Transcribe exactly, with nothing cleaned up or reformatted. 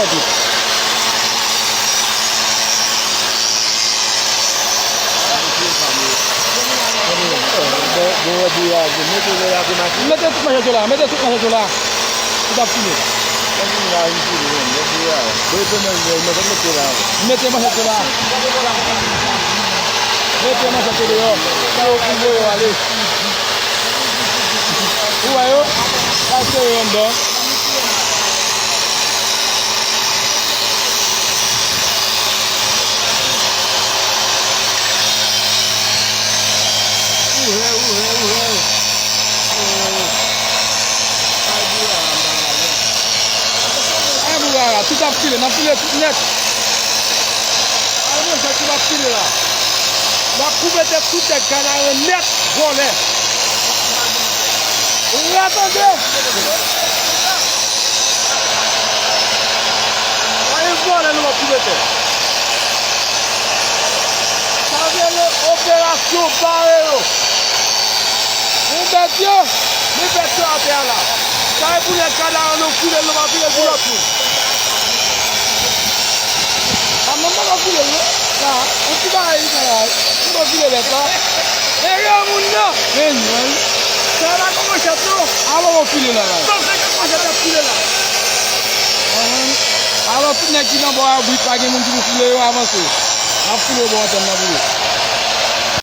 Bon, bon, bon, bon, mete lè la pou mache. Mete tout manchèt yo la, mete tout manchèt yo la. Tout ap file. Mete manchèt yo la. Mete manchèt yo deyò. Sa yo pou voye yo ale. Ou wè yo? Sa se yo anndan. Ou wè, ou wè, ou wè. Ay, bourara, tout ap file, n ap file tout nèt. Ay, monchè, tout ap file la. N ap koupe tèt tout nèg Kanaran nèt, vòlè. Ou tande? Ay, vòlè, nou ap koupe tèt. Sa vle operasyon bare yo. Ou bèt yo, men bèt yo atè a la. Sa e pou nèg Kanaran nou file l, nou pa file l pou lòt moun. A, mwen pa ka file l, non. Sa, yon ti bagay li fè la. Mwen pa file bèt la. E yo moun nan. Men, men. Sa la kòman chat yo? Alò, mwen file la, la. Sa se kòman chat ap file la. Alò, tout nèg ki nan bò abri, pa gen moun ki pou file yo, avanse. N ap file bò antèn nan pou yo.